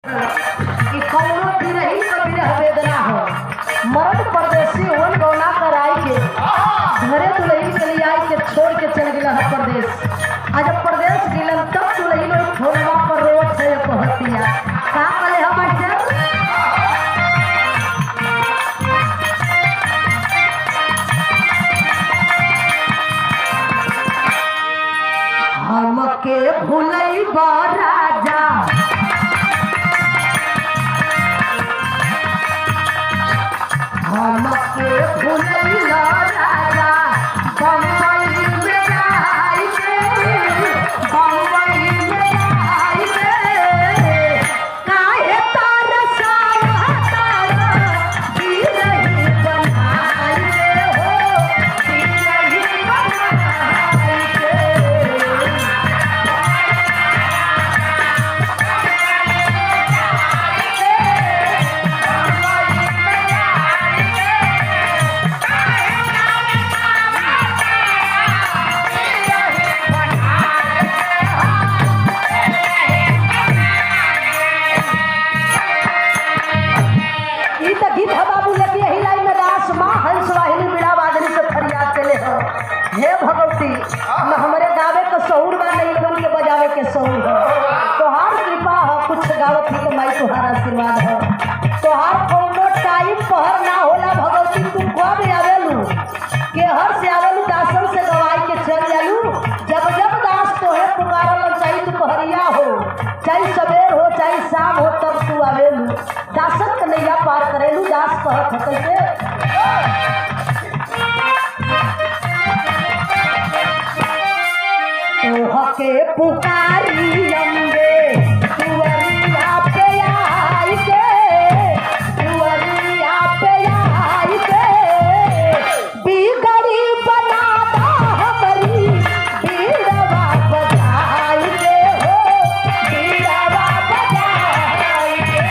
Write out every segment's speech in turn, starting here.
कि कौनो बिरही क बिरह वेदना हो। मर्द परदेसी वन गौना कराई के घरे दुल्हन के लिए आई के छोड़ के चल गिला है परदेस। आ जब परदेस गिलन तब दुल्हन ओइ फोनवा पर रोवत है कहतिया का कले हम मास्टर। हमके भुलई राजा, हमके भुलैला राजा बम्बई में जाई के, बम्बई में जाई के, काहे तरसावा तारा बिरही बनाई के हो, बिरही बनाई के। ई त गीत है बाबू, लेकिन यही लाइन में रास माँ हंस वाहिनी बीड़ा वादनी से फरियाद चले हो। हे भगवती, न हमरे गावे के सहूर बा, नहीं लोगन के बजावे के सहूर हो। तोहार कृपा हो, कुछ गावत ही तो माई तोहार आशीर्वाद हो। तोहार कौनो टाइम पहर ना होला भगवती, तू कब आवेलू, के हर से आवेलू, दासन से गवाई के चल जालू। जब जब दास तोहे पुकारल, चाहे तू पहरिया हो, चाहे सवेर हो, चाहे शाम हो, तब तू आवेलू, दासन के नैया पार करेलू। दास कहत है कैसे, तोहके पुकारी अम्बे दुअरिया पे आई के, दुअरिया पे आई के, बिगड़ी बना दा हमरी बीड़वा बजाई के हो, बीड़वा बजाई के।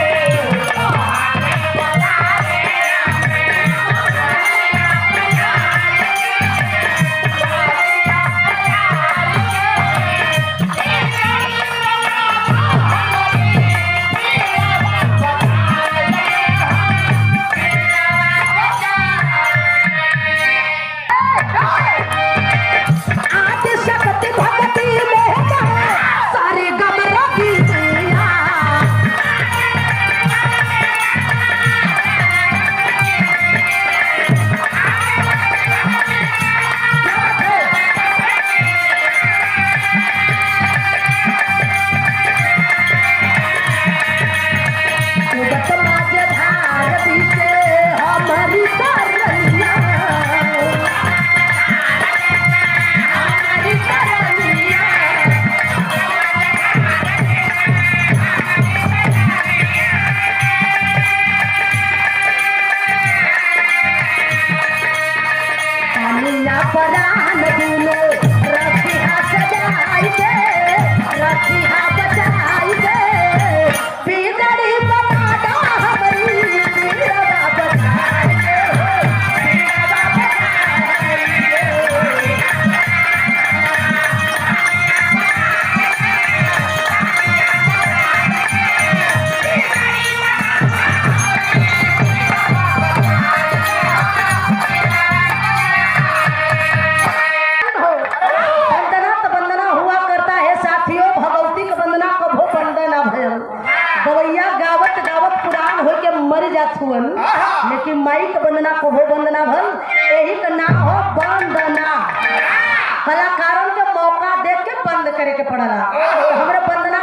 आदि शक्ति भक्ति में सारे गम रगिया, उगत माझ धार बीचे हमारी तरनिया, हमारी तरनिया। कनिया परान दुनो रखिहा सजाई के, रखिहा बचाई के, बिगड़ी बना दा हमरी बीड़वा बचाई के हो, बीड़वा बचाई के। वंदना तो वंदना हुआ करता है साथियों, भगवती का वंदना कभो वंदना भयल। गवैया गावत गावत पुरान हो के मर जात हुअन, लेकिन माई का वंदना कभो वंदना भल, यही का नाम हो वंदना। कलाकारन के मौका देख के बंद करे के पड़ला, तो हमरे वंदना